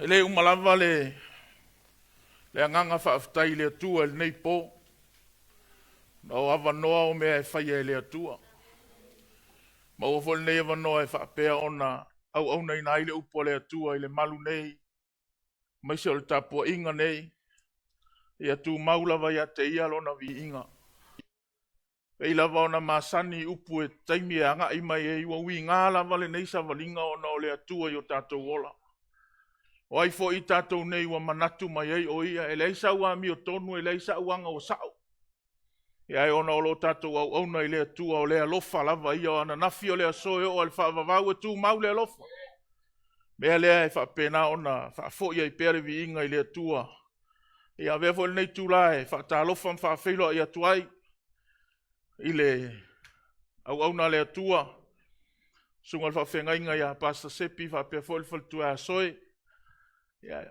E le uma lava le le agaga faafetai i le Atua i lenei po. Na o avanoa o mea e faia e le Atua. Maua foi lenei avanoa e faapea ona auaunaina ai le upu a le Atua i le malu nei, aemaise o le tapuaiga nei, ia tumau lava ia te Ia Lona viiga. Pei lava ona masani i upu e taimi e agai mai ai, ua uiga lava lenei savaliga ona o le Atua i o tatou ola. O ai foi i tatou nei ua manatu mai ai o Ia, e leai sau amiotonu, e leai sau aga ua sao. Ia ae ona o lo tatou auauna i le Atua, o le alofa lava ia, o ananafi o le aso e oo lava i le faavavau e tumau le alofa. Mea lea e faapena ona faafoi ai pea le viiga i le Atua. Ia avea foi lenei itula e faatalofa ma faafeiloai atu ai i le auauna a le Atua, susuga i le faafeagaiga ia Pastor Sepi faapea foi le faletua ia Soe. Ia,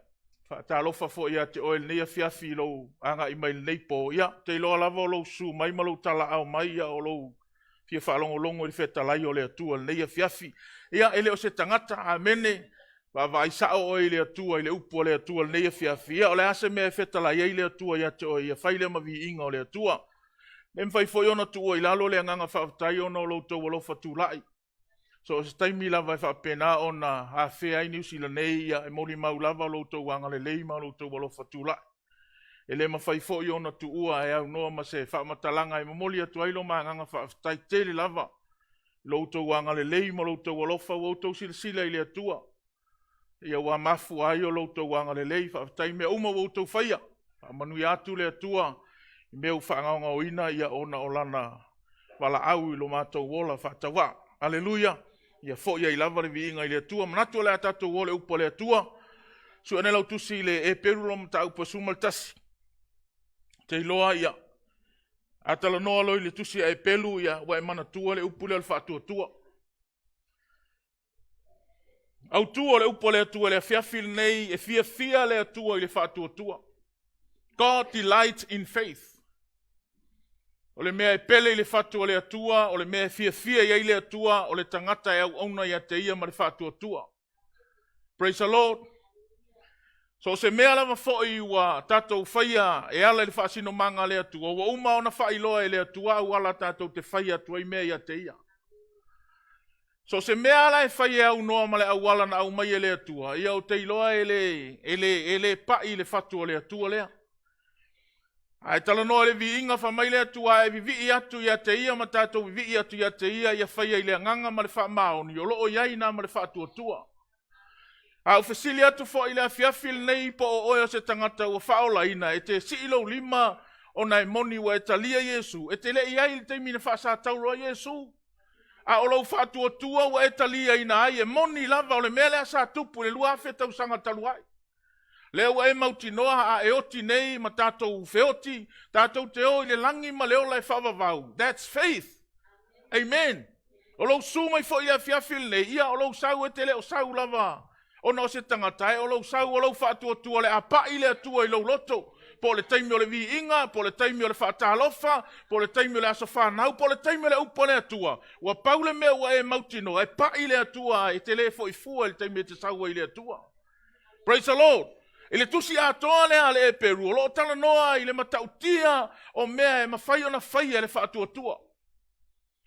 faatalofa foi ia te oe i lenei afiafi i lou agai mai i lenei po. Ia, ou te iloa lava o lou susu mai ma lou talaau mai, ia o lou fia faalogologo i le fetalai o le Atua i lenei afiafi. Ia, e le o se tagata, amene, vaavaai sao oe i le Atua i le upu a le Atua i lenei afiafi. Ia, o le a se mea e fetalai ai le Atua ia te oe, ia fai lea ma viiga o le Atua. E le mafai foi ona tuua i lalo le agaga faafetai ona o lo outou alofa tulai. So o se taimi lava e faapena ona afea ai Niu Sila nei, ia e molimau lava lo outou agalelei ma lo outou alofa tulai. E le mafai foi ona tuua e aunoa ma se faamatalaga e momoli atu ai lo ma agaga faafetai tele lava i lo outou agalelei ma lo outou alofa ua outou silasila i le Atua. Ia ua mafua ai o lo outou agalelei. Faafetai i mea uma ua outou faia. Faamanuia atu le Atua i mea ua faagaogaoina ia ona o lana valaau i lo matou ola faatauvaa. Aleluia! Ia foi ai lava le viiga i le Atua. Manatu o le a tatou o le upu a le Atua. Sue nei lau tusi i le Eperu lo mataupu 11. Te iloa ia a talanoa loa i le tusi a Eperu ia ua e manatua le upu lea o le faatuatua. Autu o le upu a le Atua i le afiafi lenei, e fiafia le Atua i le faatuatua. God delights in faith. O le mea e pele i le fatu o le Atua, o le mea e fiafia i ai le Atua, o le tagata e auauna ia te Ia ma le faatuatua. Praise the Lord. So o se mea lava foi ua tatou faia e ala i le faasinomaga a le Atua, ua uma ona faailoa e le Atua auala tatou te faia atu ai mea ia te Ia. So o se mea la e fai e aunoa ma le auala na aumai e le Atua, ia ou te iloa e le, e le, e le pai i le fatu o le Atua lea. Ae talanoa i le viiga, fai mai le Atua e vivii atu ia te Ia ma tatou vivii atu ia te Ia, ia faia i le agaga ma le faamaoni, o lo o i ai na ma le faatuatua. A ou fesili atu foi i le afiafi lenei po o oe o se tagata ua faaolaina, e te sii lou lima ona e moni ua e talia Iesu, e te le i ai i le taimi na faasatauro ai Iesu. A o lou faatuatua ua e taliaina ai, e moni lava o le mea lea sa tupu i le 2000 tausaga talu ai. Lea ua e mautinoa a e oti nei ma tatou feoti, tatou te o i le lagi ma le ola e faavavau. That's faith. Amen. O lou su mai foi i le afiafi lenei, ia o lou sau e te le o sau lava ona o se tagata, ae o lou sau o lou faatuatua o le a pai le Atua i lou loto, po o le taimi o le viiga, po o le taimi o le faatalofa, po o le taimi o le aso fanau, po o le taimi o le upu a le Atua. Ua pau le mea ua e mautinoa, e pai le Atua e te le foi fua i le taimi e te sau ai i le Atua. Praise the Lord. I le tusi atoa lea a le Eperu, o lo o talanoa i le matautia o mea e mafai ona faia e le faatuatua.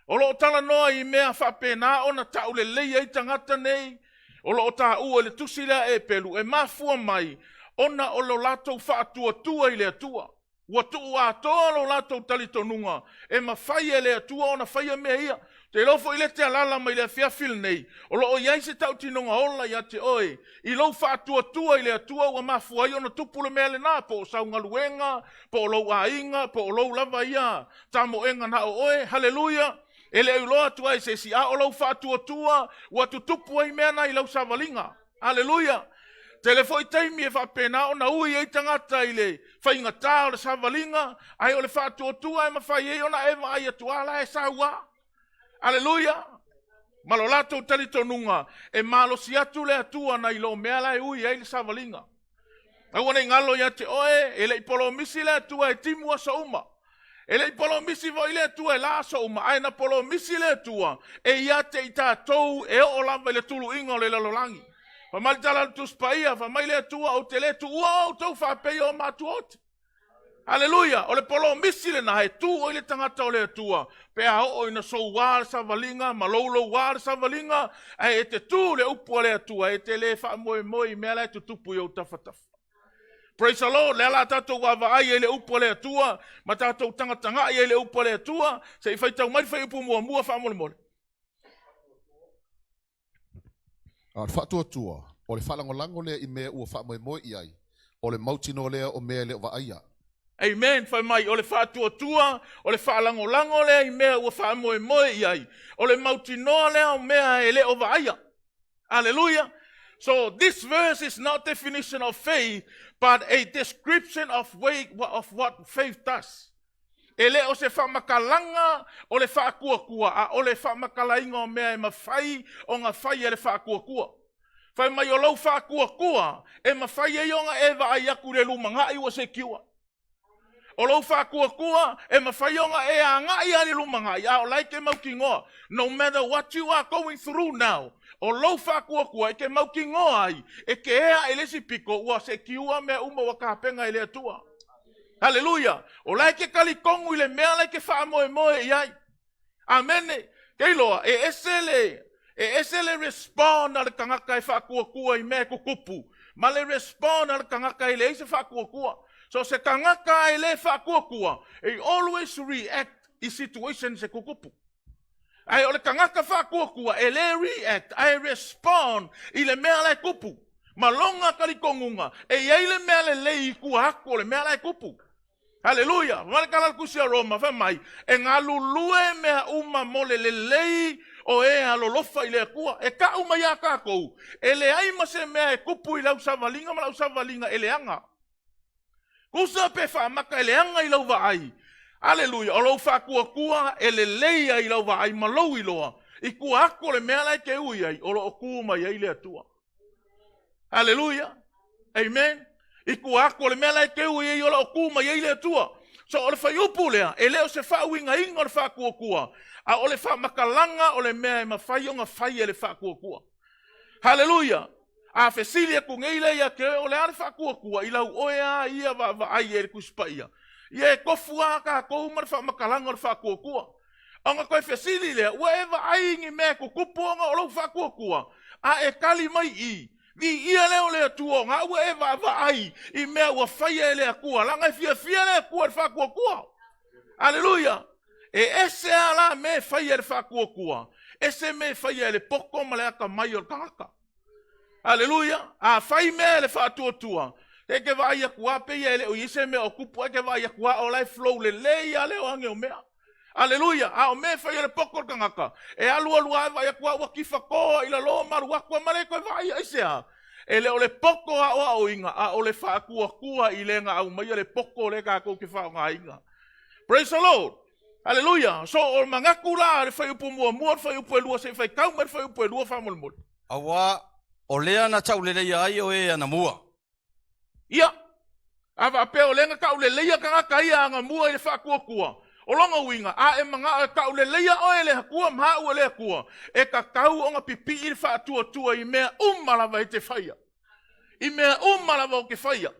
O lo o talanoa i mea faapena ona taulelei ai tagata nei, o lo o taua i le tusi lea a Eperu, e mafua mai ona o lo latou faatuatua i le Atua. Ua tuu atoa lo latou talitonuga e mafai e le Atua ona faia mea ia. Te iloa foi le te alala mai le afiafi lenei, o lo o i ai se tautinoga ola ia te oe i lou faatuatua i le Atua ua mafua ai ona tupu le mea lena, po o sau galuega, po o lou aiga, po o lou lava ia tamoega na o oe. Haleluia! E le iloa atu ai se isi, a o lou faatuatua ua tutupu ai mea na i lau savaliga. Aleluia! Tele foi taimi e faapena ona ui ai tagata i le faigatā o le savaliga, ae o le faatuatua e mafai ai ona e vaai atu a la e sau a. Aleluia! Ma lo latou talitonuga e malosi atu le Atua nai lo mea la e ui ai le savaliga. Aua ne i galo ia te oe, e le i polomisi le Atua e timu aso uma. E le i polomisi foi le Atua e la aso uma, ae na polomisi le Atua e ia te i tatou e oo lava i le tuluiga o le lalolagi. Fai mai le tala a le Tusi Paia, fai mai le Atua, ou te le tuua outou faapei o matua ote. Aleluia! O le polomisi lena e tu ai le tagata o le Atua pe a oo ina soua le savaliga ma louloua le savaliga, ae e te tu le upu a le Atua, e te le faamoemoe i mea la e tutupu i ou tafatafa. Praise the Lord! Lea la a tatou vaavaai ai le upu a le Atua ma tatou tagatagai ai le upu a le Atua, se i faitau mai le fuaiupu muamua faamolemole. A o le faatuatua, o le faalagolago lea i mea ua faamoemoe i ai, o le mautinoa lea o mea e le o vaaia. Amen. Fai mai, o le faatuatua, o le faalagolago lea i mea ua faamoemoe i ai, o le mautinoa lea o mea e le o vaaia. Hallelujah. So this verse is not definition of faith, but a description of, way, of what faith does. E le o se faamatalaga o le faatuatua, a o le faamatalaina o mea e mafai ona fai e le faatuatua. Fai mai o lou faatuatua e mafai ai ona e vaai atu i le lumanai ua secure. O lou faatuatua e mafai ona e agai lava i le lumanai, a o la e te mautinoa. No matter what you are going through now, o lou faatuatua e te mautinoa ai, e te ea i le isi pito ua secure mea uma ua tapena e le Atua. Haleluia! O la e te talitonu i le mea la e te faamoemoe i ai. Amene. Ke iloa, e ese le, e ese le respond a le tagata e faatuatua i mea e tutupu, ma le respond a le tagata e leai se faatuatua. So se tagata e le faatuatua, e always react i situations e tutupu. Ae o le tagata faatuatua e le react, ae respond i le mea la e tupu. Ma lona talitonuga, e i ai le mea lelei i tua atu o le mea la e tupu. Haleluia! Ma le tala a le Tusi a Roma, fai mai, e galulue mea uma mo le lelei o e alolofa i le Atua. E tau mai ia tatou, e leai ma se mea e tupu i lau savaliga ma lau savaliga e leaga. Tusa pe faamata e leaga i lau vaai. Aleluia! O lou faatuatua e lelei ai i lau vaai ma lou iloa, i tua atu o le mea la e te ui ai, o lo o tu mai ai le Atua. Aleluia! Amen! I tua atu o le mea la e te ui ai, o lo o tu mai ai le Atua. So o le fuaiupu lea, e le o se faauigaina o le faatuatua, a o le faamatalaga o le mea e mafai ona fai e le faatuatua. Haleluia! A fesili atu nei lea ia te oe, o le a le faatuatua i lau oe a ia vaavaai e le Tusi Paia? Ia e tofu lava tatou ma le faamatalaga o le faatuatua. Ona toe fesili lea, ua e vaai i ni mea e tutupu ona o lou faatuatua? A e tali mai i, viia lea o le Atua ona ua e vaavaai i mea ua faia e le Atua, leaga e fiafia le Atua i le faatuatua. Aleluia! E ese lava la mea e faia e le faatuatua, ese mea e faia e le poto ma le atamai o le tagata. Aleluia! A fai mea e le faatuatua, e te vaai atu lava pei e le o i ai se mea o tupu, ae te vaai atu lava o la e flow lelei lava le o age o mea. Aleluia! A o mea e fai e le poto o le tagata, e alualu lava e vaai atu lava ua tifa toa i lalo ma alu atu ma le toe vaai aisea? E le o le poto aoaoina, a o le faatuatua i le na aumaia le poto lea tatou te faaaogaina. Praise the Lord! Aleluia! So o manatu la le fuaiupu muamua, le fuaiupu e lua, se i faitau mai le fuaiupu e lua faamolemole. Aua o lea na tauleleia ai o e anamua. Ia, a faapea o lea na tauleleia tagata ia anamua i le faatuatua, o lona uiga, a e manao e tauleleia oe e le Atua ma au e le Atua, e tatau ona pipii le faatuatua i mea uma lava e te faia. I mea uma lava ou te faia.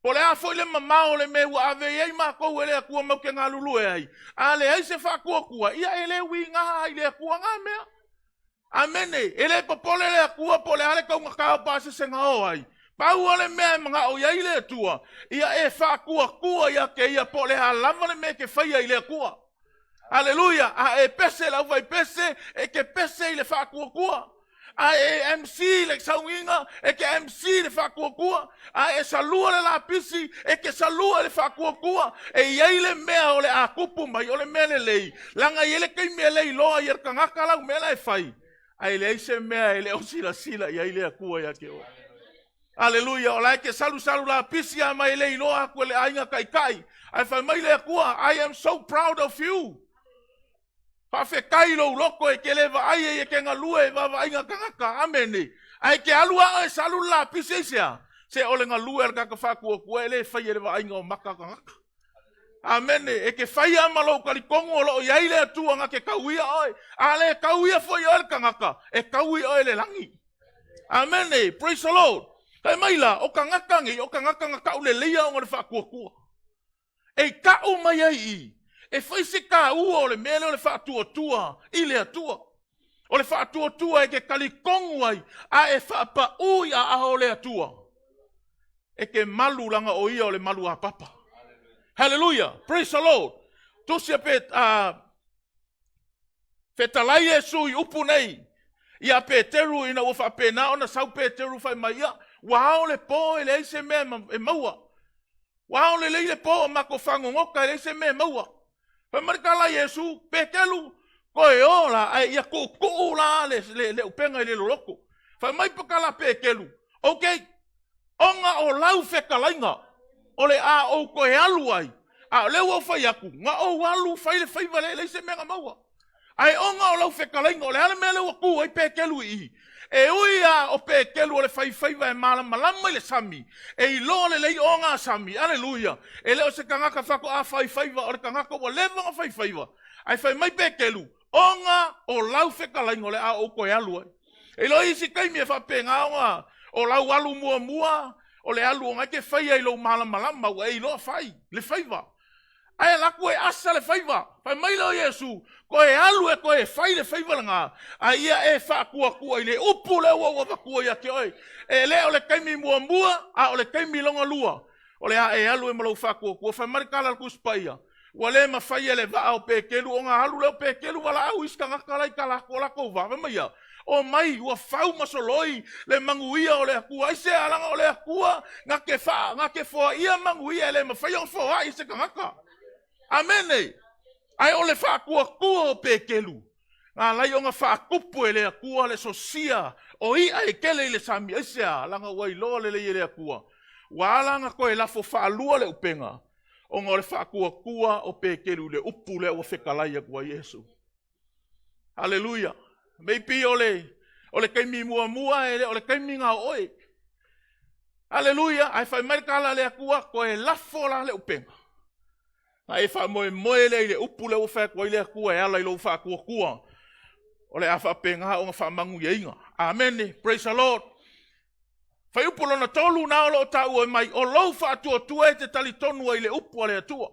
Po o le a foi le mamao o le mea ua ave i ai matou e le Atua matou te galulue ai, a leai se faatuatua, ia e le uiga i le Atua na mea. Amene. E le popole le Atua po o le a le taugata o pasese o ai. Pau o le mea e manao i ai le Atua, ia e faatuatua ia te ia po o le a lava le mea e te faia i le Atua. Aleluia. A e pese le aufaipese, e te pese i le faatuatua. A e MC le sauniga, e te MC le faatuatua. A e salua le lapisi, e te salua le faatuatua. E i ai le mea o le a tupu mai, o le mea lelei, leaga e i ai le taimi e le iloa ai e le tagata lau mea la e fai, ae leai se mea e le o silasila i ai le Atua ia te oe. Aleluia, o la e te salusalu lapisi a mai e le iloa atu e le aiga taitai, ae fai mai le Atua, I am so proud of you. Faafetai lou loto e te le vaai ai e te galue i vaavaaiga tagata. Amene. Ae te alu a oe salu le lapisi aisea? Se o le galue a le tagata faatuatua e le faia i le vaaiga o maka tagata. Amene. E te faia ma lou talitonu o lo o i ai le Atua na te tauia oe. A le tauia foi oe le tagata, e taui oe le lagi. Amene. Praise the Lord. Fai mai la, o tagata nei, o tagata na tauleleia ona o le faatuatua. E tau mai ai i, e fai se taua o le mea lea o le faatuatua i le Atua. O le faatuatua e te talitonu ai a e faapau i aao o le Atua. E te malu laga o ia o le malu apapa. Hallelujah. Praise the Lord. Tusi a pe, fetalai Iesu i upu nei ia Peteru ina ua faapena ona sau Peteru fai mai ia, ua ao le po e leai se mea e maua. Ua ao lelei le po o matou fagogota e leai se mea e maua. Fai mai le tala a Iesu, Peteru, toe o la, ae ia tuutuu la le, le, le upega i le loloto. Fai mai patala a Peteru, okay, ona o lau fetalaiga, o le a ou toe alu ai, a o lea ua ou fai atu, na ou alu fai le faiva lea e leai se mea na maua. Ae ona o lau fetalaiga, o le a le mea lea ua tu ai Peteru i i? E ui lava o Peteru o le faifaiva e malamalama i le sami, e iloa lelei ogasami, aleluia, e le o se tagata faatoa faifaiva, o le tagata ua leva ona faifaiva. Ae fai mai Peteru, ona o lau fetalaiga o le a ou toe alu ai. E iloa isi taimi e faapena ona o lau alu muamua, o le alu ona e te faia i lou malamalama ua e iloa fai le faiva. Ae alu atu e asa le faiva. Fai mai lea o Iesu, toe alu e toe fai le faiva lena, a ia e faatuatua i le upu lea ua ou avatua ia te oe. E le o le taimi muamua, a o le taimi lona lua, o le a e alu ai ma lou faatuatua. Fai mai le tala a le Tusi Paia, ua le mafai e le vaa o Peteru ona alu lea o Peteru valaau isi tagata la i tala atu o latou vaa. Fai mai ia, omai ua fau ma soloi le manuia o le Atua. Aisea? Leaga o le Atua na te faa, na te foaia manuia e le mafai ona foai e se tagata. Amene. Ae o le faatuatua o Peteru, na alai ona faatupu e le Atua le sosia o i'a e tele i le sami. Aisea? Leaga ua iloa lelei e le Atua, ua ala ona toe lafo faalua le upega, ona o le faatuatua o Peteru i le upu lea ua fetalai atu ai Iesu. Haleluia. Maybe o le, o le taimi muamua e le o le taimi na o oe. Haleluia. Ae fai mai le tala a le Atua, toe lafo la le upega. A e faamoemoe lea i le upu lea ua fai atu ai le Atua e ala i lou faatuatua, o le a faapena ona faamanuiaina. Amene. Praise the Lord. Fuaiupu lona tolu na o lo o taua mai, o lou faatuatua e te talitonu ai i le upu a le Atua.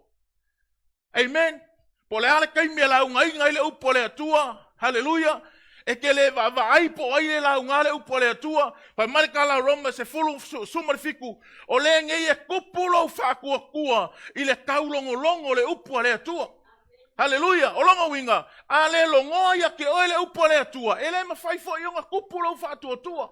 Amen. Po o le a le taimi e laugaina ai le upu a le Atua, haleluia, e te le vaavaai po o ai le lauga le upu a le Atua. Fai mai le tala a Roma 10:17, o lenei e tupu lou faatuatua i le taulogologo o le upu a le Atua. Haleluia! O lona uiga, a le logoa ia te oe le upu a le Atua, e le mafai foi ona tupu lou faatuatua.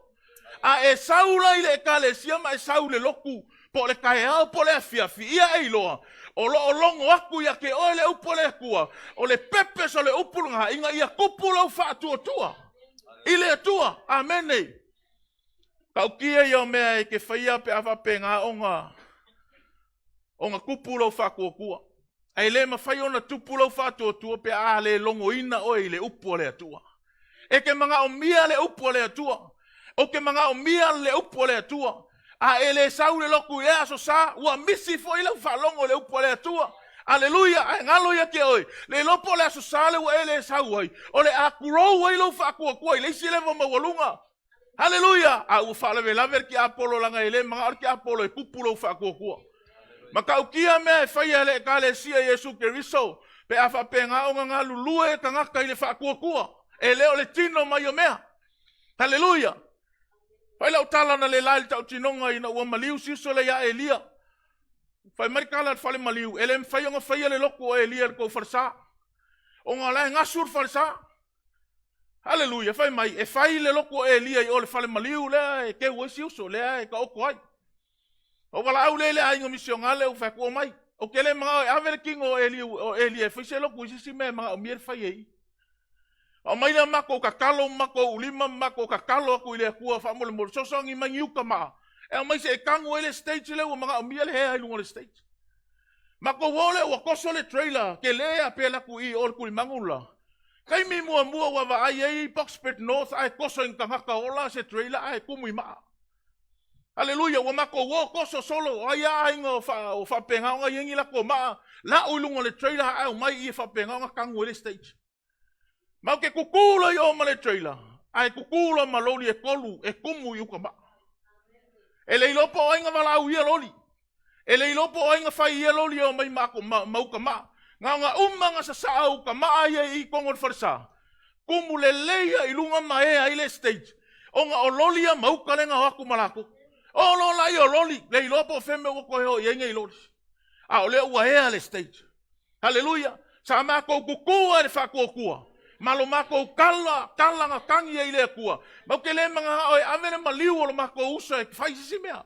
A e sau la i le ekalesia ma e sau i le lotu, po o le taeao po o le afiafi, ia e iloa, o lo o logo atu ia te oe le upu a le Atua, o le purpose o le upu lena, ina ia tupu lou faatuatua i le Atua. Amene. Tautia ia o mea e te faia pe a faapena ona ona tupu lou faatuatua. Ae le mafai ona tupu lou faatuatua pe a le logoina oe i le upu a le Atua. E te manaomia le upu a le Atua. Ou te manaomia le upu a le Atua. A e le sau i le lotu i lea Aso Sa, ua misi foi lau faalogo i le upu a le Atua. Aleluia! Ae galo ia te oe, le iloa po o le Aso Sa lea ua e le sau ai, o le a grow ai lou faatuatua i le isi level maualuga. Haleluia! A ua faalavelave le tiapolo leaga e le manao le tiapolo e tupu lou faatuatua. Matautia mea e faia e le Ekalesia Iesu Keriso pe a faapena ona galulue tagata i le faatuatua. E le o le tino mai o mea. Haleluia! Fai lau tala na le la i le tautinoga ina ua maliu si uso lea ia Elia. Fai mai le tala a le fale maliu, e le mafai ona faia le lotu o Elia i le tou falesa. Ona o la e gasu le falesa. Haleluia, fai mai, e fai le lotu o Elia i o le fale maliu lea e teu ai si uso, lea e taoto ai. O valaau lea i le aiga misionale ua fai atu, omai. Ou te le manao e ave le tino o Elia, o Elia e fai se lotu i se isi mea e manaomia le fai e i. Aumai lea matou tatalo ma matou ulima ma matou tatalo atu i le Atua faamolemole, fesoasoani mai ni uta maa e aumai se i tanu ai le stage lea ua manaomia le hea i luga o le stage. Matou o lea ua toso le trailer tele a pe alu atu i o le tulimanu la. Taimi muamua ua vaai ai Boksburg North ae toso i ni tagata ola se trailer ae tumu i maa. Aleluia, ua matou o toso solo, o ai a aiga o, fa, o faapena ona i ai ni latou maa, lau i luga o le trailer ae aumai i e faapena ona tanu ai le stage. Matou te kuku loa i o ma le trailer. Ae kuku loa ma loli e tolu e tumu i uka maa. E le iloa po o ai na valaau i ia loli. E le iloa po o ai na fai i ia loli e omai ma, ma, ma uka maa. Na ona uma na sasaa uka maa ia i totonu o le falesa, tumu lelei ia i luga ma ea ai le stage, ona o loli ia ma uka lea na o atu ma latou. O loa laia o loli, le iloa po o fea mea ua toe o i ai nei loli. A o lea ua ea le stage. Haleluia! Sa matou tutu ai le faatuatua ma lo matou tala, tala na tagi ai i le Atua. Matou te le manao e ave le maliu o lo matou uso e fai se isi mea.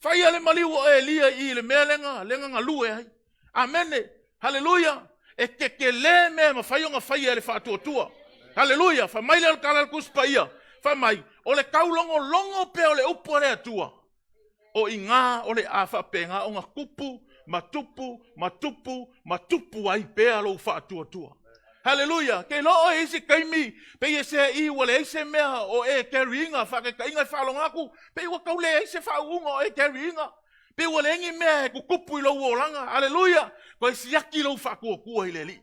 Faia le maliu o Elia i i le mea lea na, lea na galue ai. Amene. Haleluia. E tetele mea e mafai ona faia e le faatuatua. Haleluia. Fai mai lea o le tala a le Tusi Paia. Fai mai, o le taulogologo pea o le upu a le Atua. O i ina o le a faapena ona tupu ma tupu ma tupu ma tupu ai pea lou faatuatua. Haleluia! Ke iloa oe i isi taimi, pei e seaʻi ua leai se mea o e carry ina, faataitaiga e faaloga atu, pei ua tau leai se faauuga o e carry ina, pei ua leai ni mea e tutupu i lou olaga. Haleluia! Toe siaki lou faatuatua i le Alii.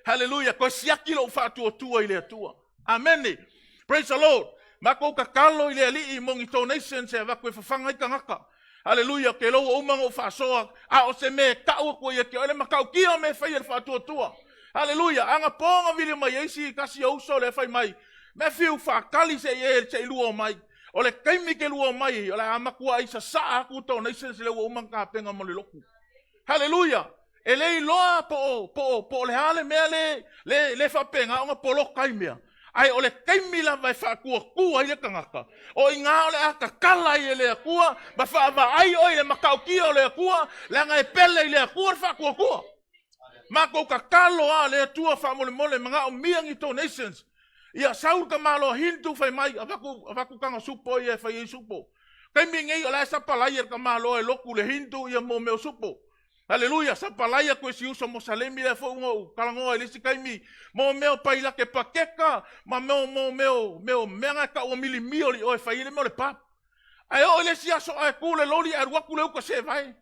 Haleluia! Toe siaki lou faatuatua i le Atua. Amene. Praise the Lord. Matou tatalo i le Alii mo ni donations e avatu e fafaga ai tagata. Haleluia, ke lou ua uma ona ou faasoa, a o se mea e tau atu ai ia te oe le matautia o mea e faia e le faatuatua. Haleluia, a na po na vili mai ai si tasi o uso lea fai mai, Matthew, faatali se i e se i lua omai. O le taimi ke lua omai, o le a matuai sasaa atu donations lea ua uma ona tapena mo le lotu. Haleluia! E le iloa po o, po o, po o le a le mea le, le, le faapena ona poloka ai mea, ae o le taimi lava e faatuatua ai le tagata, o i ina o le a tatala ai e le Atua ma faavaai oe i le matautia o le Atua, leaga e pele i le Atua le faatuatua. Matou tatalo lava le Atua faamolemole, manaomia ni donations. Ia sau le tamaloa Hindu fai mai, avatu, avatu taga supo ia e fai ai supo. Taimi nei o la e sapalai e le tamaloa e lotu le Hindu ia mo mea o supo. Aleluia, sapalai atu e si uso Mosalemi lea foi ua ou talanoa i le isi taimi, mo mea o pailate pakeka ma mea mo mea o mea o mea na e tau o milimio li oe fai ai le mea o le pub. Ae oo i le isi aso ae tu le loli ae alu atu le uka seevae.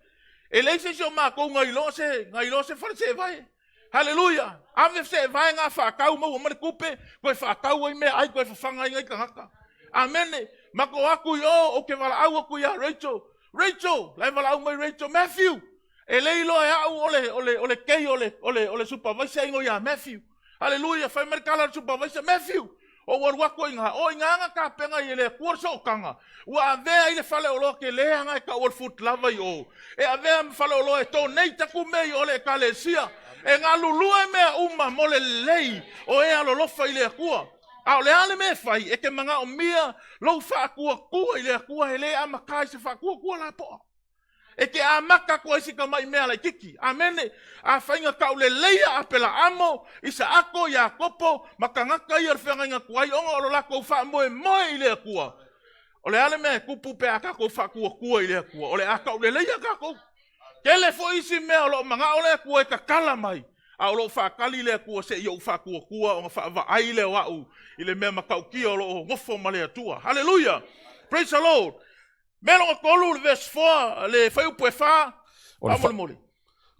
E leai se isi o matou na iloa se na iloa se fale seevae. Haleluia! Ave seevae na faatau maua mai le tupe, toe faatau ai meaai toe fafaga ai nai tagata. Amene. Matou o atu i o, ou te valaau atu ia Rachel, Rachel, la e valaau mai Rachel, Matthew, e le iloa e au o le, o le, o le kei o le, o le, o le supervisor ingo ia Matthew. Haleluia, fai mai le tala a le supervisor, Matthew, o ua alu atu i ina, o ina na tapena i le Atua le sootaga, ua avea ai le faleoloa tele aga e tau o le food lava i o, e avea ma faleoloa e donate atu mea i o le ekalesia, e galulue mea uma mo le lelei o e alolofa i le Atua. A o le a le mea e fai, e te manaomia lou faatuatua i le Atua e le amata i se faatuatua lapoa. E te amata atu ai si tamai mea laititi. Amene. Afai na tauleleia Apelaamo, Isaako, Iakopo ma tagata ia o le feagaiga tuai ona o lo latou faamoemoe i le Atua. O le a le mea e tupu pe a tatou faatuatua i le Atua? O le a tauleleia tatou. Tele foi isi mea o lo o manao le Atua e tatala mai, a o lo o faatali le Atua se i ou faatuatua ona faavaai lea o au i le mea matautia o lo o nofo ma le Atua. Haleluia! Praise the Lord! Mea lona tolu, le verse 4, le fuaiupu e 4, faamolemole.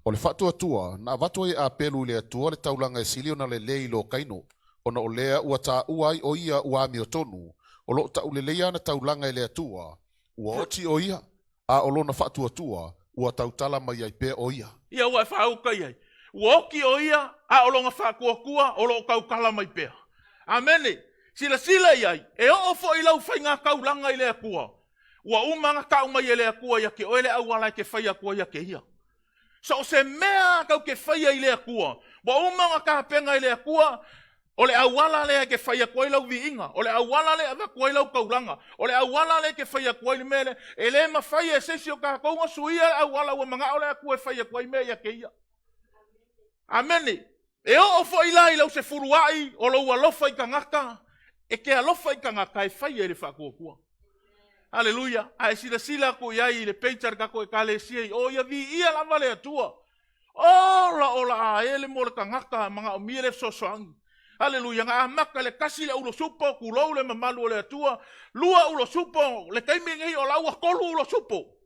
O le faatuatua, na avatu ai e Apelu i le Atua le taulaga e sili ona lelei i lo Kaino, ona o lea ua taua ai o ia ua amiotonu, o lo o tauleleia ana taulaga e le Atua, ua oti o ia, a o lona faatuatua, ua tautala mai ai pea o ia. Ia ua e faauka i ai. Ua oti o ia, a o lona faatuatua, o lo o tautala mai pea. Amene. Silasila i ai, e oo foi i lau faiga taulaga i le Atua, ua uma ona tau mai e le Atua ia te oe le auala e te fai atu ai ia te Ia. So o se mea tatou te faia i le Atua, ua uma ona tapena e le Atua, o le auala lea e te fai atu ai lau viiga, o le auala lea e avatu ai lau taulaga, o le auala lea e te fai atu ai le mea lea. E le mafai e se isi o tatou ona suia le auala ua manao le Atua e fai atu ai mea ia te Ia. Amene. E oo foi la i lau sefuluai o lou alofa i tagata, e te alofa i tagata e faia i le faatuatua. Aleluia. A e silasila atu i ai i le page a le tatou ekalesia i o, ia viia lava le Atua. Ola ola a ele mo le tagata manaomia le fesoasoani. Aleluia. Na amata le tasi le ulo supo, tulou le mamalu o le Atua, lua ulo supo, le taimi nei o la ua tolu ulo supo.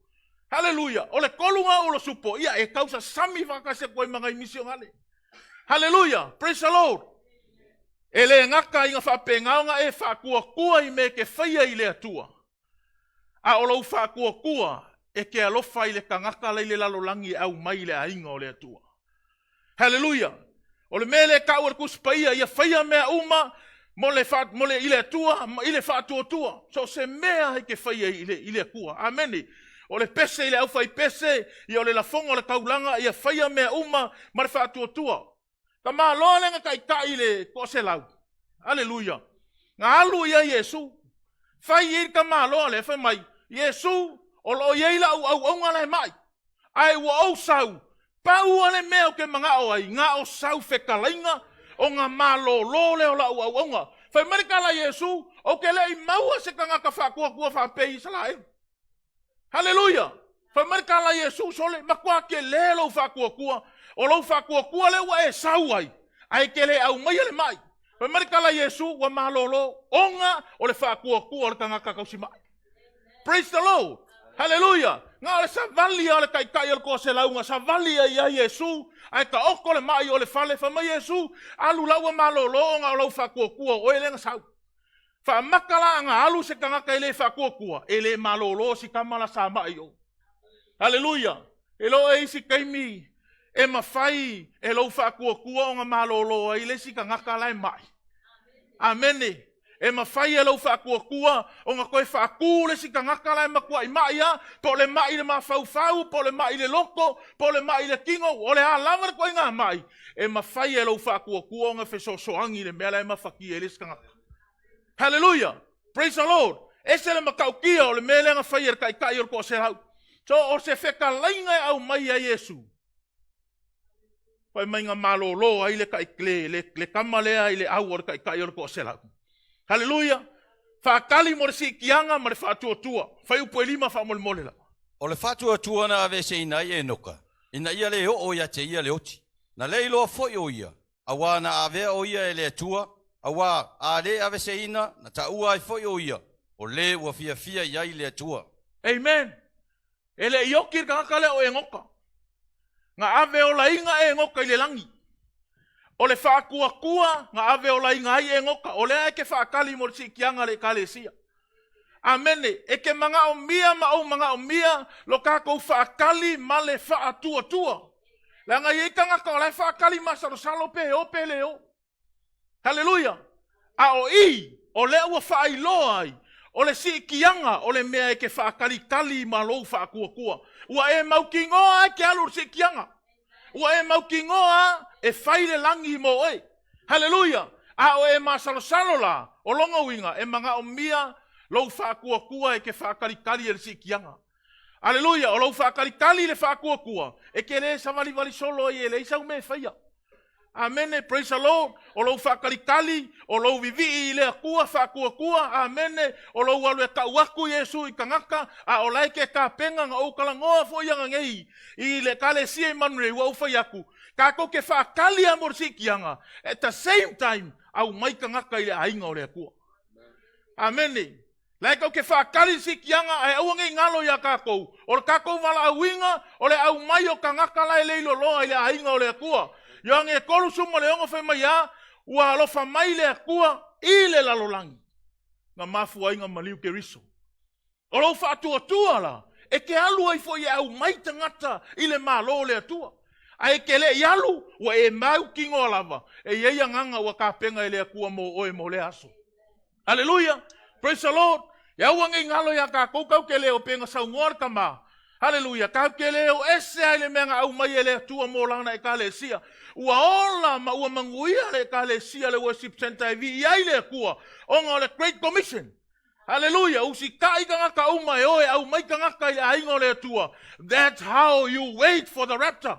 Haleluia! O le tolu na o ulo supo, ia e tausasami faatasi atu ai ma nai misionale. Haleluia! Praise the Lord! E le gata ina faapena ona e faatuatua i mea e te faia i le Atua, a o lou faatuatua e te alofa i le tagata la i le lalolagi e aumai i le aiga o le Atua. Haleluia! O le mea lea e tau e le Tusi Paia, ia faia mea uma mo le, mo le, i le Atua i le faatuatua. So o se mea e te faia i le, i le Atua. Amene. O le pese i le aufaipese, ia o le lafoga o le taulaga, ia faia mea uma ma le faatuatua. Tamaloa lea na taitai i le toaselau. Aleluia. Na alu i ai Iesu. Fai i ai le tamaloa lea, fai mai, Iesu, o lo o i ai lau auauna la e mai. Ae ua ou sau, pau lava le mea ou te manao ai, na o sau fetalaiga ona malolo lea o lau auauna. Fai mai le tala a Iesu, ou te le i maua se tagata faatuatua faapea i Isaraelu. Haleluia! Fai mai le tala a Iesu, sole, matua tele lou faatuatua. O lou faatuatua lea ua e sau ai, ae e te le aumaia le mai. Fai mai le tala a Iesu, ua malolo, ona o le faatuatua o le tagata tausimai. Praise the Lord! Haleluia! Na o le savali lava o le taitai o le toaselau na savali ai ia Iesu, ae taoto le mai o le fale. Fai mai Iesu, alu la ua malolo ona o lau faatuatua o oe lea na sau. Faamata la ana alu se tagata e le faatuatua, e le malolo si tama la sa mai i o. Haleluia! E le o e isi taimi e mafai e lou faatuatua ona malolo ai le isi tagata la e mai. Amene. E mafai e lou faatuatua ona toe faatu le isi tagata la e matuai mai lava, po o le mai i le mafaufau, po o le mai i le loto, po o le mai i le tino, o le a lava le ituaiga mai, e mafai e lou faatuatua ona fesoasoani i le mea la e mafatia ai le isi tagata. Haleluia! Praise the Lord! Ese le matautia o le mea lea na fai e le taitai o le toaselau. So, o se fetalaiga e aumai ai Iesu, fai mai na malolo ai le, le, le, le tama lea i le au o le taitai o le toaselau. Haleluia! Faatali mo le siitiaga ma le faatuatua. Fuaiupu e 5 faamolemole la. O le faatuatua na aveeseina ai Enoka, ina ia le oo ia te ia le oti. Na le iloa foi o ia, auā na avea o ia e le Atua, auā a le aveeseina, na taua ai foi o ia, o le ua fiafia i ai le Atua. Amen. E le i oti le tagata lea o Enoka. Na ave olaina Enoka i le lagi. O le faatuatua na ave olaina ai Enoka, o lea e te faatali mo le siitiaga a le Ekalesia. Amene. E te manaomia ma ou manaomia lo tatou faatali ma le faatuatua. Leaga e i ai tagata o la e faatali masalosalo pe o pe le o. Haleluia! A o i, o lea ua faailoa ai, o le siitiaga o le mea e te faatalitali ma lou faatuatua. Ua e mautinoa e te alu i le siitiaga. Ua e mautinoa e fai le lagi mo oe. Haleluia! A o e masalosalo la, o lona uiga e manaomia lou faatuatua e te faatalitali e le siitiaga. Aleluia! O lou faatalitali i le faatuatua, e te le savalivali solo ai e leai sau mea e faia. Amene, praise the Lord. O lou faatalitali, o lou vivii i le Atua faatuatua, amene, o lou alu e tau atu Iesu i tagata, a o la e te tapena na ou talanoa foi ananei i le Ekalesia i Monterey, ua ou fai atu, tatou te faatali lava mo le siitiaga, at the same time, aumai tagata i le aiga o le Atua. Amene. La e tou te faatali i le siitiaga, ae aua ne i galo iā tatou, o le tatou valaauina, o le aumai o tagata la e le iloloa i le aiga o le Atua. Ioane 36 fai mai a, ua alofa mai le Atua i le lalolagi, na mafua ai ona maliu Keriso. O lou faatuatua la, e te alu ai foi e aumai tagata i le Malo o le Atua. Ae e te le i alu, ua e mautinoa lava, e i ai agaga ua tapena e le Atua mo oe mo lea aso. Haleluia! Praise the Lord! Ia aua ne i galo iā tatou tatou te le o pei ona saunoa le tama. Haleluia! Tatou te le o ese lava i le mea na aumai e le Atua mo Lana Ekalesia. Ua ola ma ua manuia le Ekalesia le Worship Centre e viia ai le Atua ona o le Great Commission. Haleluia! Usitai tagata uma e o e aumai tagata i le aiga o le Atua. That's how you wait for the rapture.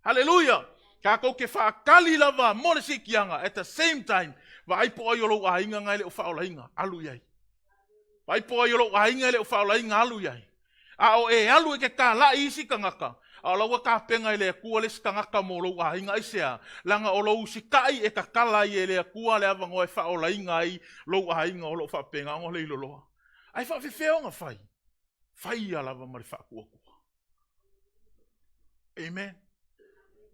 Haleluia! Tatou te faatali lava mo le siitiaga, at the same time, vaai po o ai o lou aiga na e le o faaolaina, alu i ai. Vaai po o ai o lou aiga e le o faaolaina, alu i ai. A o e alu e te talai i isi tagata, a o la ua tapena e le Atua le isi tagata mo lou aiga. Aisea? Leaga o lou usitai e tatala ai e le Atua le avanoa e faaolaina ai lou aiga o lo o faapena ona leiloloa. Ae faafefea ona fai? Faia lava ma le faatuatua. Amen.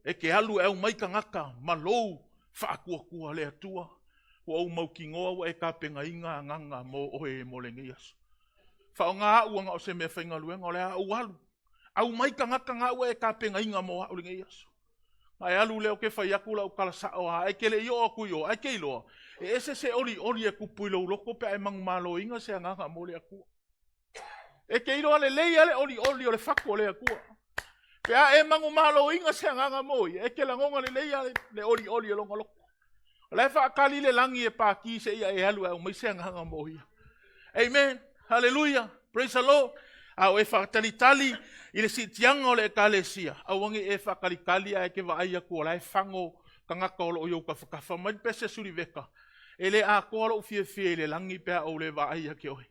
E te alu e aumai tagata ma lou faatuatua le Atua. Ua ou mautinoa ua e tapenaina agaga mo oe mo lenei aso. Faaaoga au ana o se mea faigaluega, o le a ou alu. Aumai tagata na ua e tapenaina mo au lenei aso. Na e alu lea ou te fai atu lau tala sao lava, ae te le i oo atu i o, ae te iloa, e ese se olioli e tupu i lou loto pe a e manumaloina se agaga mo le Atua. E te iloa lelei lava le olioli o le fatu o le Atua. Pe a e manumaloina se agaga mo ia, e te lagona lelei lava le olioli o lona loto. O la e faatali le lagi e pati seia e alu e aumai se agaga mo ia. Amen. Hallelujah. Praise the Lord. A o e faatalitali i le siitiaga o le ekalesia, aua ne i e faatalitali ae te vaai atu o la e fago tagata o lo o i ou tafatafa mai le pese suliveka. E le atoa lou fiafia i le lagi pe a ou le vaai ia te oe.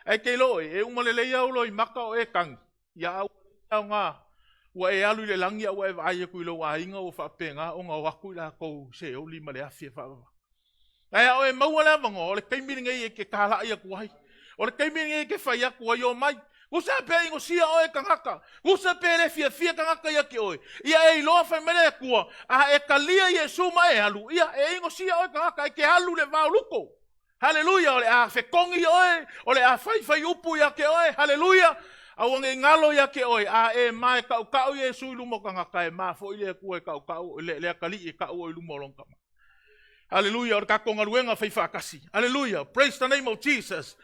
Ae te iloa oe, e uma lelei au loimata o e tagi, ia a ua aoga, ua e alu i le lagi a ua e vaai atu i lou aiga ua faapena ona o atu i latou i Seoli ma le afi e faavavau. Ae a o e maua le avanoa, o le taimi lenei e te talai atu ai. O le taimi lenei e te fai atu ai, omai. Tusa pe inosia oe e tagata, tusa pe le fiafia tagata ia te oe, ia e iloa fai mai le Atua, a e talia Iesu ma e alu, ia e inosia oe tagata, e te alu i le va o luto. Haleluia, o le a fetogi oe, o le a faifai upu ia te oe, haleluia, aua ne i galo ia te oe, a e ma e tautau Iesu i luma o tagata, e ma foi le Atua e tautau, le atalii e tau oe i luma o lona tama. Haleluia, o le tatou galuega fai faatasi. Haleluia, praise the name of Jesus.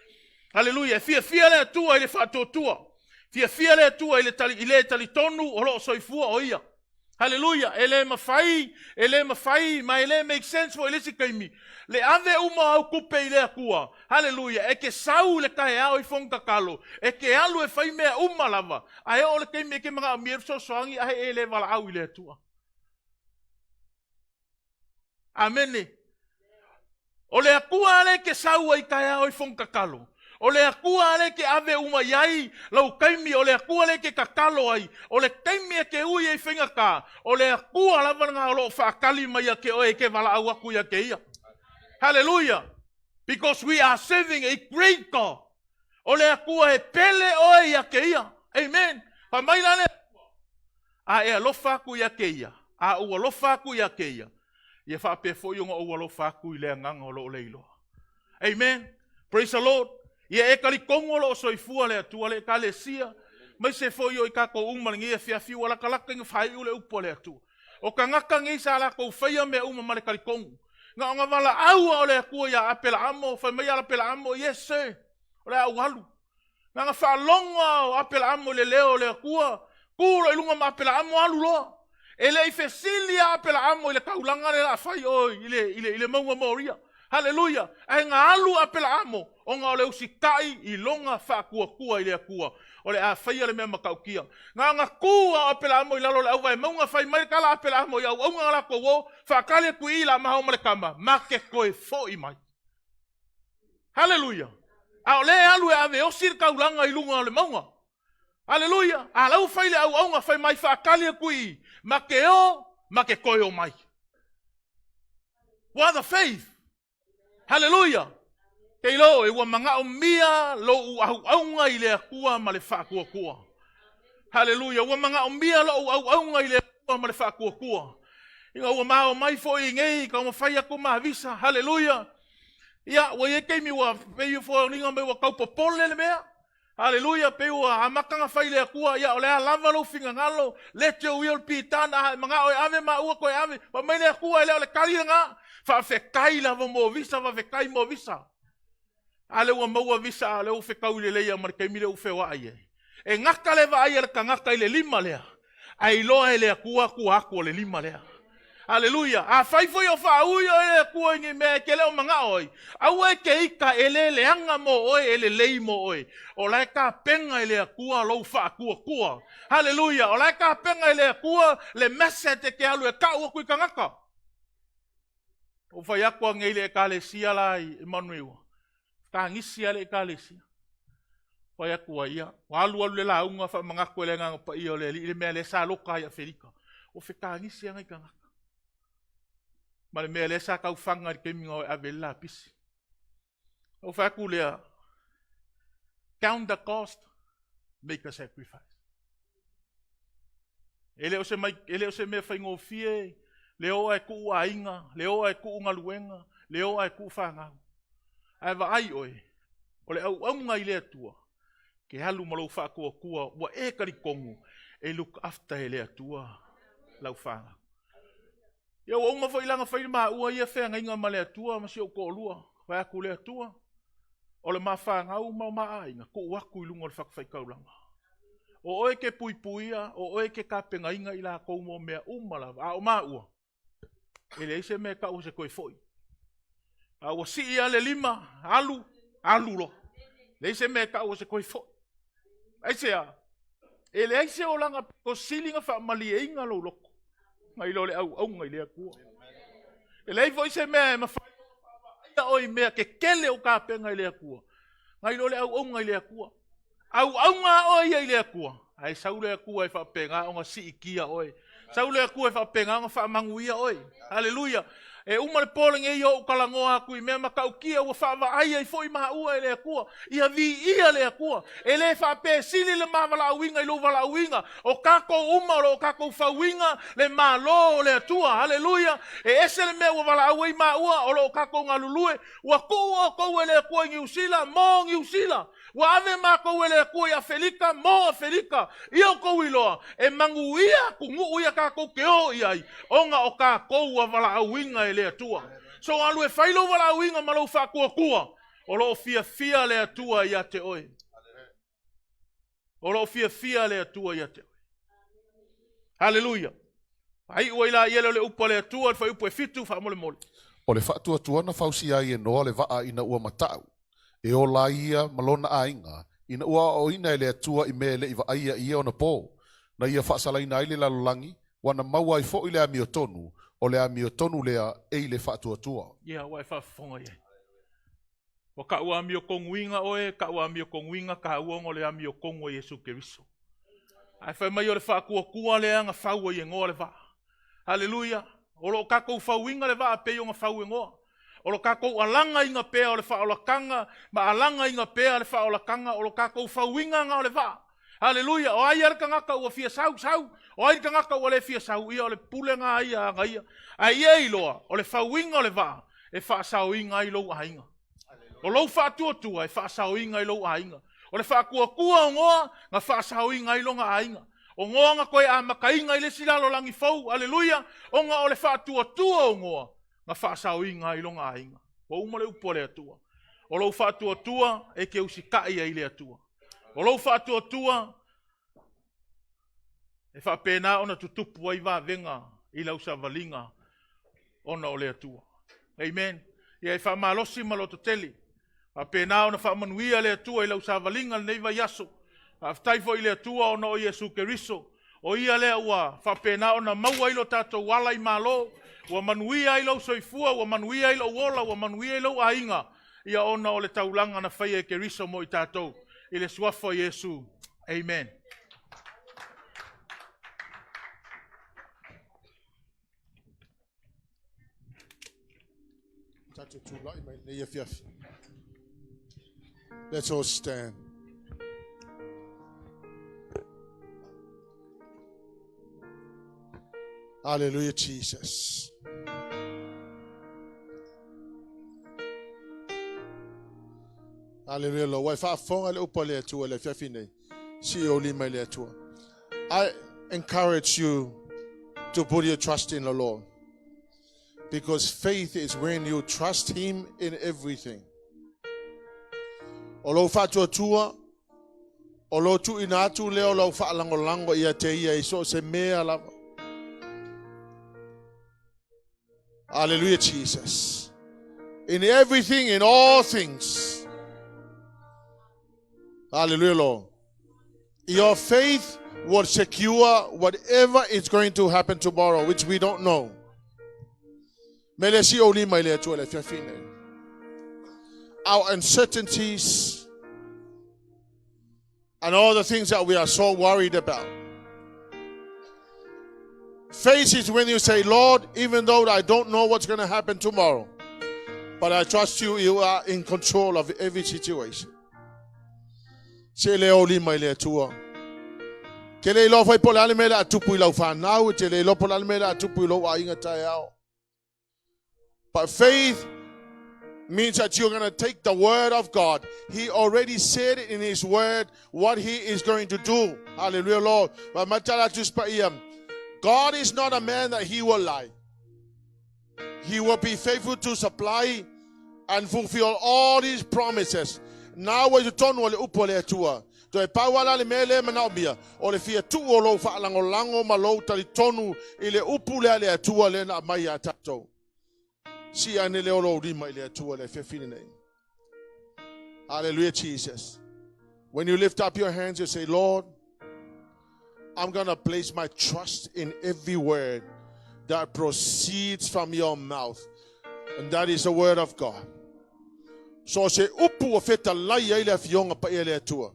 Haleluia, e fiafia le Atua i le faatuatua. Fiafia le Atua i le tali, i le talitonu o lo o soifua o ia. Haleluia! E le mafai, e le mafai, ma e le make sense foi i le isi taimi, le ave uma o au tupe i le Atua. Haleluia! E te sau i le taeao i fono tatalo, e te alu e fai mea uma lava, ae oo i le taimi e te manaomia ai le fesoasoani ae e le valaau i le Atua. Amene. O le Atua lea e te sau ai taeao i fono tatalo. O le Atua lea e te ave uma i ai lau taimi, o le Atua lea e te tatalo ai. O le taimi e te ui ai i faigata, o le Atua lava lena o lo o faatali mai ia te oe e te valaau atu ia te Ia. Hallelujah! Because we are serving a great God. O le Atua e pele oe ia te Ia. Amen. Fai mai la le Atua, a e alofa atu ia te Ia, a ou alofa atu ia te Ia, ia faapea foi ona ou alofa atu i le agaga o loo le iloa. Amen. Praise the Lord. Ia e talitonu o lo o soifua le Atua, le Ekalesia, maise foi o i tatou uma lenei afiafi ua latalata ina faaiu le upu a le Atua. O tagata nei sa latou faia mea uma ma le talitonu. Na ona valaau lava o le Atua ia Apelaamo, fai mai Apelaamo, yes sir, o le a ou alu. Na ona faalogo lava o Apelaamo i le leo o le Atua, tu loa i luga ma Apelaamo alu loa. E le i fesili lava Apelaamo i le taulaga lea o le a fai o i le, i le, i le mauga Moria. Haleluia! Ae na alu Apelaamo ona o le usitai i lona faatuatua i le Atua, o le a faia le mea matautia. Na ona tu lava o Apelaamo i lalo o le auvae mauga, fai mai le tala a Apelaamo i auauna na latou o, faatali atu i i la ma o ma le tama, ma te toe foi mai. Haleluia! A o lea e alu e ave osi le taulaga i luga o le mauga. Haleluia! A la ua fai le auauna, fai mai faatali atu i i, ma te o, ma te toe o mai. What a faith! Haleluia! Te iloa oe, ua manaomia lou auauna i le Atua ma le faatuatua. Haleluia! Ua manaomia lou auauna i le Atua ma le faatuatua. Ina ua mao mai foi i nei taumafai atu ma visa. Haleluia! Ia, ua i ai taimi ua pei foliga mai ua tau popole le mea. Haleluia, pei ua amata ona fai le Atua, ia o le a lava lou finagalo, let your will be done, a e manao e ave maua toe ave. Fai mai le Atua, e le o le tali lena. Faafetai lava mo visa, faafetai mo visa. A lea ua maua visa, a lea ua fetaui lelei ma le taimi lea ua feoai ai. E gata le vaai a le tagata i le lima lea, ae iloa e le Atua tua atu o le lima lea. Aleluia. Afai foi o faaui oe e le Atua i ni mea e te le o manao ai, aua e te ita e le leaga mo oe, e lelei mo oe. O la e tapena e le Atua lou faatuatua. Aleluia. O la e tapena e le Atua le message e te alu e tau atu i tagata. Ua fai atu anei le Ekalesia la i Manuiwa. Tagisi lava le Ekalesia. Fai atu ai ia, ua alu alu le lauga faamanatu e le Agaga Paia o le Alii le mea lea sa loka ai Afelika. Ua fetagisi lava nai tagata. Ma le mea lea sa tau faga i le taimi na o e ave ai le lapisi. Ou fai atu lea, count the cost, make a sacrifice. E le o se, mai, e le o se mea faigofie le o ae tuu aiga, le o ae tuu galuega, Leo ae tuu fanau. Ae vaai oe, o le auauga i le Atua, ke alu ma lou faatuatua ua e talitonu e look after e le Atua lau fanau. Ia ua uma foi la ona fai le maua ia feagaiga ma le Atua ma si ou toalua. Fai atu le Atua, o le ma fanau ma o ma aiga, tuu atu i luga o le fatafaitaulaga. O oe ke puipuia, o oe ke tapenaina i latou mo mea uma lava. A o maua, e leai se mea e tau o se toe foi. A ua sii lava le lima, alu, alu loa. Leai se mea e tau o se toe foi. Aisea? E leai se olaga pito sili ona faamalieina lou loto nai lo le auauga i le Atua. E leai foi se mea e mafai ona faavaaia oe i mea tetele o tapena i le Atua, nai lo le auauga i le Atua. Auauga lava oe ia i le Atua, ae sau le Atua e faapena ona siitia oe. Sau le Atua e faapena ona faamanuia oe. Haleluia! E uma le po lenei o ou talanoa atu i mea matautia ua faavaai ai foi maua e le Atua. Ia viia le Atua. E le faapea e sili le ma valaauina i lou valaauina. O tatou uma o lo o tatou fauina le Malo o le Atua. Haleluia! E ese le mea ua valaau ai maua o lo o tatou galulue. Ua tuu outou e le Atua i Niu Sila mo Niu Sila. Ua ave matou e le Atua i Afelika mo Afelika. Ia outou iloa, e manuia atunuu ia tatou te o i ai, ona o tatou ua valaauina e le Atua. So alu e fai lou valaauina ma lou faatuatua, o lo o fiafia le Atua ia te oe. O lo o fiafia le Atua ia te oe. Haleluia. Faaiu ai laia lea o le upu a le Atua, le fuaiupu e 7, faamolemole. O le faatuatua na fausia ai e Noa le vaa ina ua mata'u, e ola ai ia ma lona aiga, ina ua aoaoina e le Atua i mea e le i vaaia i ia ona po, na ia faasalaina ai le lalolagi, ua na maua ai foi le amiotonu, o le amiotonu lea e i le faatuatua. Ia, ua e faafofoga i ai. Ua ta'u amiotonuina oe, ta'u amiotonuina tāua ona o le amiotonu a Iesu Keriso. Ae fai mai o le faatuatua lea na fau ai e Noa le vaa. Haleluia! O lo o tatou fauina le vaa pei ona fau e Noa. O lo tatou alagaina pea o le faaolataga ma alagaina pea le faaolataga o lo tatou fauina na o le vaa. Haleluia! O ai lava le tagata ua fia sau, sau. O ai le tagata ua le fia sau, ia o le pule na a ia aga ia. Ae ia iloa, o le fauina o le vaa e faasaoina ai lou aiga. O lou faatuatua e faasaoina ai lou aiga. O le faatuatua o Noa na faasaoina ai lona aiga. O Noa na toe amataina i le isi lalolagi fou, aleluia, ona o le faatuatua o Noa na faasaoina ai lona aiga. Ua uma le upu a le Atua. O lou faatuatua e te usitai ai i le Atua. O lou faatuatua e faapena ona tutupu ai vavega i lau savaliga ona o le Atua. Amen. Ia e faamalosi ma lototele. Faapena ona faamanuia le Atua i lau savaliga lenei vaiaso. Faafetai foi i le Atua ona o Iesu Keriso. O ia lea ua faapena ona maua ai lo tatou ala i malo, ua manuia ai lou soifua, ua manuia ai lou ola, ua manuia ai lou aiga, ia ona o le taulaga na faia e Keriso mo i tatou. I le suafa o Iesu. Amen. Tatou tulai mai lenei afiafi. Let's all stand. Hallelujah, Jesus. Hallelujah, Lord. Ua e faafofoga le upu a le Atua i le afiafi nei. Sii ou lima i le Atua. I encourage you to put your trust in the Lord. Because faith is when you trust Him in everything. O lou faatuatua, o lou tuuina atu lea o lau faalagolago ia te ia i so o se mea lava. Hallelujah, Jesus. In everything, in all things. Hallelujah, Lord. Your faith will secure whatever is going to happen tomorrow, which we don't know. Me le si o lima i le Atua le afiafi nei. Our uncertainties and all the things that we are so worried about. Faith is when you say, Lord, even though I don't know what's going to happen tomorrow, but I trust you, you are in control of every situation. Se le o lima i le Atua. Ke le iloa foi po o le a le mea o le a tupu i lau fanau, te le iloa po o le a le mea o le a tupu i lou aiga taeao. But faith Means that you're going to take the word of God. He already said it in his word what he is going to do. Hallelujah, Lord. God is not a man that he will lie. He will be faithful to supply and fulfill all his promises. Na ua i totonu o le upu a le Atua. Toe pau lava la le mea lea e manaomia, o le fia tuu o lou faalagolago ma lou talitonu i le upu lea a le Atua lea na aumai ia tatou. Sii ane lea o lou lima i le Atua i le afiafi lenei. Hallelujah, Jesus. When you lift up your hands, you say, Lord, I'm going to place my trust in every word that proceeds from your mouth. And that is the word of God. So se upu o fetalai ai le afioga paia le Atua.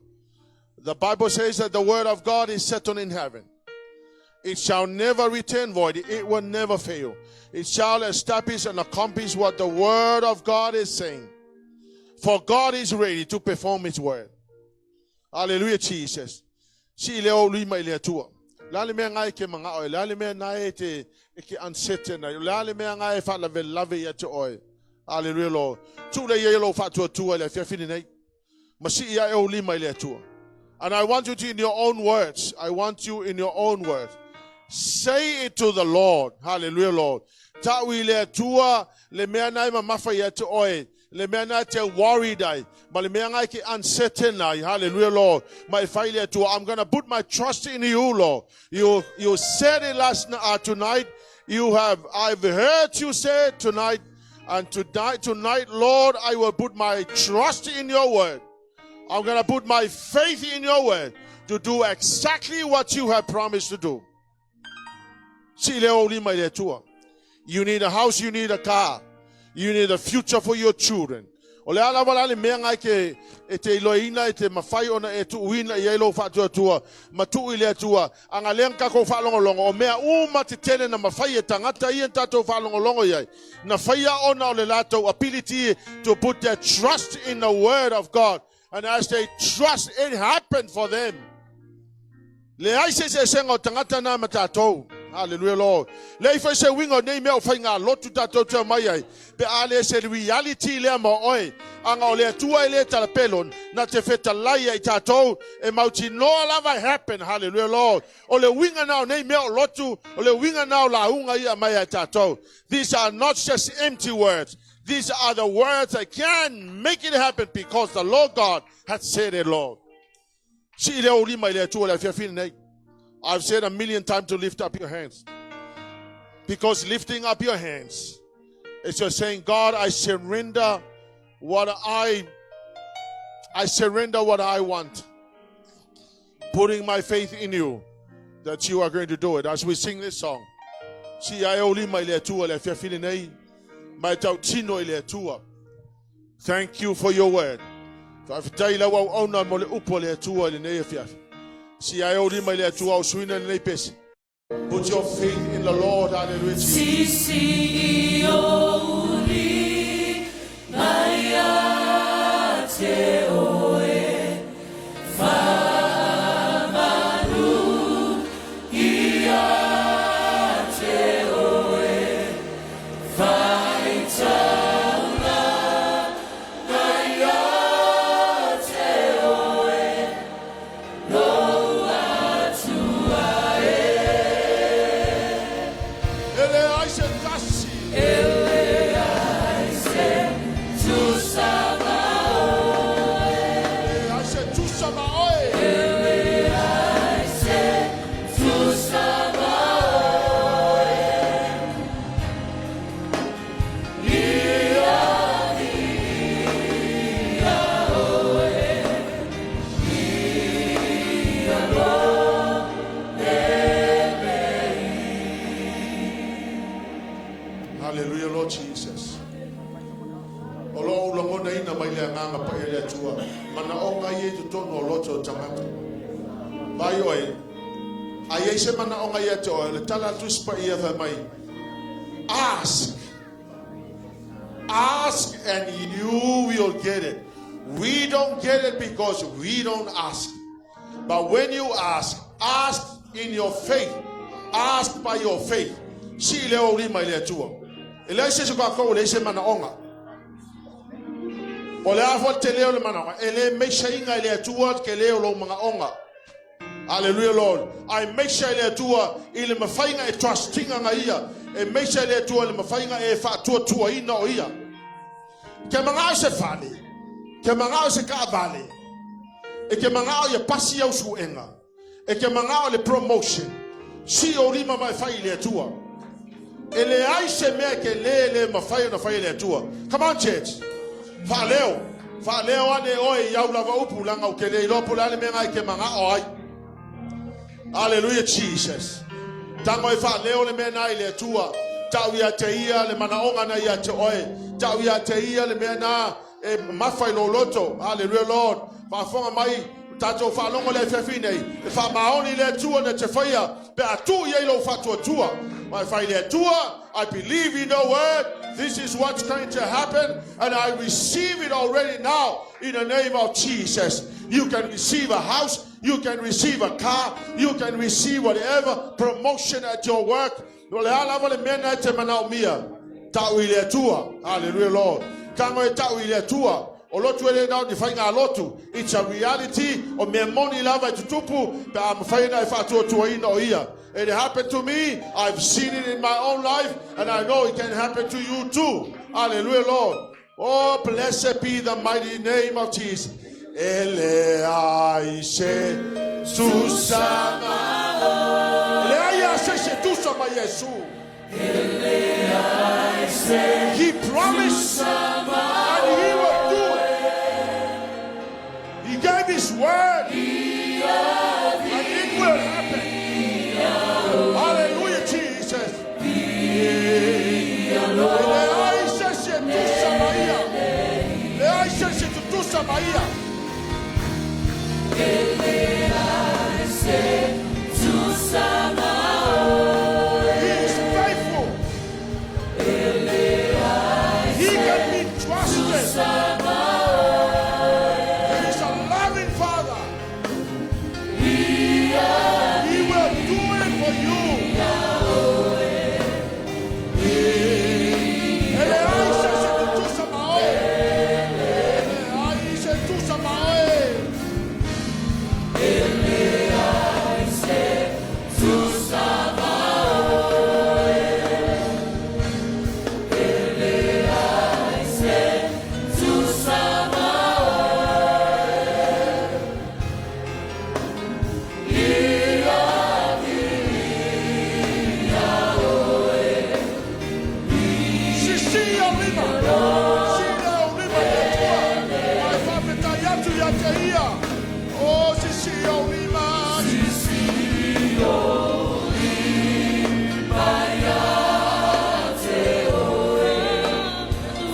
The Bible says that the word of God is settled in heaven. It shall never return void. It will never fail. It shall establish and accomplish what the word of God is saying. For God is ready to perform his word. Hallelujah, Jesus. Sii lea o lima i le Atua. Le a le mea ngai ke mangao e, le a le mea nai e te e ke uncertain ai, le a le mea ngai e faalavelave ia te oe. Hallelujah, Lord. Tuu lea ia lou faatuatua i le afiafi lenei. Ma sii ae ou lima i le Atua. And I want you to, in your own words, I want you in your own words, say it to the Lord. Hallelujah, Lord. Ta'u i le Atua le mea nai mamafa ia te oe, le mea nai te worried ai, ma le mea ngai ke uncertain ai. Hallelujah, Lord. Ma e fai le Atua, I'm gonna put my trust in you, Lord. You said it last tonight. You have, I've heard you say it tonight. And tonight, Lord, I will put my trust in your word. I'm going to put my faith in your word to do exactly what you have promised to do. Sii lea o lima i le Atua. You need a house, you need a car. You need a future for your children. O le a lava la le mea ngai ke e te iloaina e te mawhai ona e tuuina i ai lou faatuatua ma tuu i le Atua. Aga lea na tatou faalogologo o mea uma tetele na mawhai e tangata ia na tatou faalogologo i ai. Na whaia ona o le latou ability to put their trust in the word of God. And as they trust, it happened for them. Leai se eseesega o tagata na ma tatou. Hallelujah, Lord. Leai foi se uiga o nei mea o faigalotu tatou te omai ai, pe a le se reality lea mo oe. Aga o le Atua e le talapelo, na te fetalai ia i tatou, e mautinoa lava e happen. Hallelujah, Lord. O le uiga na o nei mea o lotu, o le uiga na o lauga ia aumai ai tatou. These are not just empty words. These are the words that can make it happen because the Lord God has said it, Lord. Sii lea o lima i le Atua i le afiafi lenei. I've said a million times to lift up your hands. Because lifting up your hands is just saying, God, I surrender what I surrender what I want. Putting my faith in you that you are going to do it. As we sing this song. Sii ae ou lima i le Atua i le afiafi lenei. Ma e tautino i le Atua. Thank you for your word. Faafetai lau auauna mo le upu a le Atua i lenei afiafi. Sii ae ou lima i le Atua o suina lenei pese. Put your faith in the Lord. Hallelujah. Sisi o uli mai a te oe whaamanu i a te oe whaitaula ngai a te oe lou atua e. E leai se tasi. E leai se tusa ma oe. E leai se tusa ma oe. E leai se tusa ma oe. Ia ia oe. Ia lo le mei. Hallelujah, Lord Jesus. O loo ou lagonaina mai le agaga paia le Atua, manaoga ia i totonu o loto o tagata. Vai oe, a i ai se manaoga ia te oe, o le tala a le Tusi Paia fai mai, ask. Ask and you will get it. We don't get it because we don't ask. But when you ask, ask in your faith. Ask by your faith. Sii lea o lima i le Atua. E leai se isi o tatou e leai se manaoga. Po o le a foi le tele o le manaoga, e le measure ina e le Atua le tele o lou manaoga. Hallelujah, Lord. Ae measure e le Atua i le mafaiga e trust ina na ia. E measure e le Atua i le mafaiga e faatuatuaina o ia. E te manao se fale, e te manao se taavale, e te manao ia pasi au suega, e te manao le promotion, sii ou lima ma e fai i le Atua. E leai se mea ke le le mafai ona fai e le Atua. Come on, church. Faaleo. Faaleo ane oe i au lava upu leaga ou te le iloa po o le a le mea na e te manao ai. Hallelujah, Jesus. Tago e faaleo le mea na i le Atua. Tau ia te ia le manaoga na ia te oe. Tau ia te ia le mea na e mafa i lou loto. Hallelujah, Lord. Faafofoga mai tatou faalogo le afiafi nei. E faamaoni le Atua na te faia pe a tuu i ai lou faatuatua. Ma e fai le Atua, I believe in the word. This is what's going to happen, and I receive it already now in the name of Jesus. You can receive a house, you can receive a car, you can receive whatever promotion at your work. O le a lava le mea na e te manaomia. Tau i le Atua. Hallelujah, Lord. Tago e tau i le Atua. O lotu e le na o ni faiga lotu. It's a reality. O mea moni lava e tutupu. Pe a mawhai na e faatuatuaina o ia. It happened to me. I've seen it in my own life. And I know it can happen to you too. Hallelujah, Lord. Oh, blessed be the mighty name of Jesus. E leai se tusa. E leai se se tusa ma Iesu. He promised and he will do it. He gave his word and it will happen. Hallelujah, Jesus. E leai se se tusa ma ia. Leai se se tusa ma ia. E leai se tusa ma oe. He is faithful. He can be trusted. He is a loving father. He will do it for you. E leai se se tusa ma oe. E leai se tusa ma oe. E leai se tusa ma oe. E leai se tusa ma oe. Ia ia oe. Sisi ou lima. Sila ou lima i le Atua. Ma e faafetai atu ia te ia. Oh, sisi ou lima. Sisi ou lima ia te oe.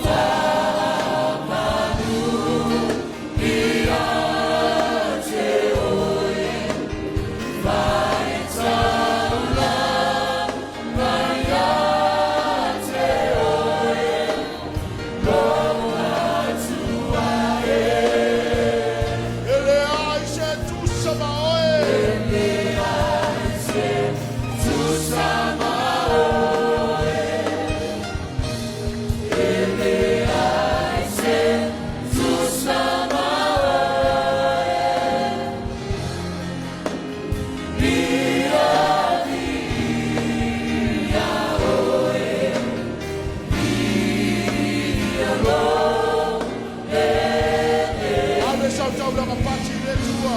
Faamanu ia te oe. Faitaulaga ia te oe. Lou Atua e. E leai se tusa ma oe. Leai se tusa ma oe. E leai se tusa ma oe. Ia ia oe. Ia lo Ave sau taulaga pati i le Atua.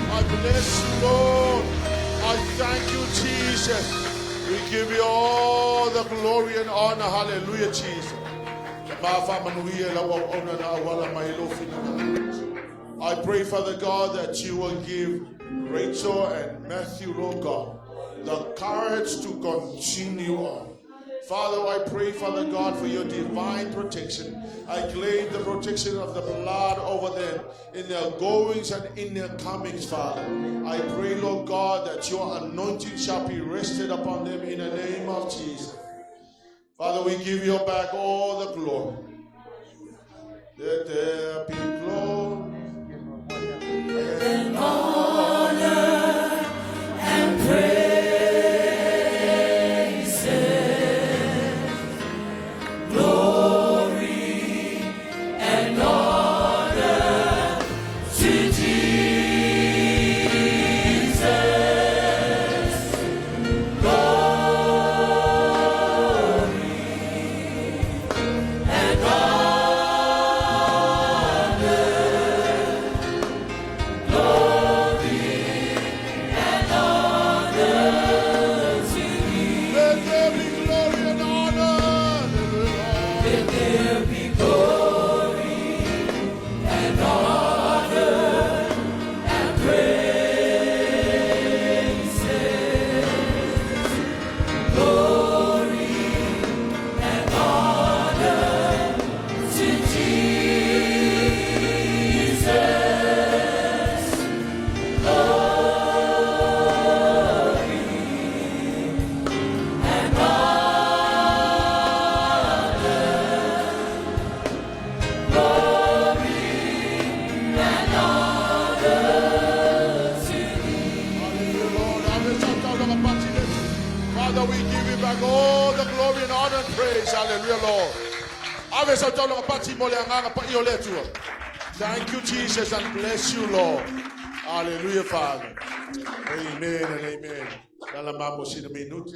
I bless you, Lord. I thank you, Jesus. We give you all the glory and honor. Hallelujah, Jesus. Ma faamanuia lau auauna na auala mai lou finagalo. I pray, Father God, that you will give Rachel and Matthew, Lord God, the courage to continue on. Father, I pray, Father God, for your divine protection. I claim the protection of the blood over them in their goings and in their comings, Father. I pray, Lord God, that your anointing shall be rested upon them in the name of Jesus. Father, we give you back all the glory. Let there be glory And honor and praises, glory and honor. taulaga pati le Atua. Father, we give you back all the glory and honor and praise. Hallelujah, Lord. Ave sau taulaga pati mo le agaga paia o le Atua. Thank you, Jesus, and bless you, Lord. Hallelujah, Father. Amen and amen. Lala mamo sina minute.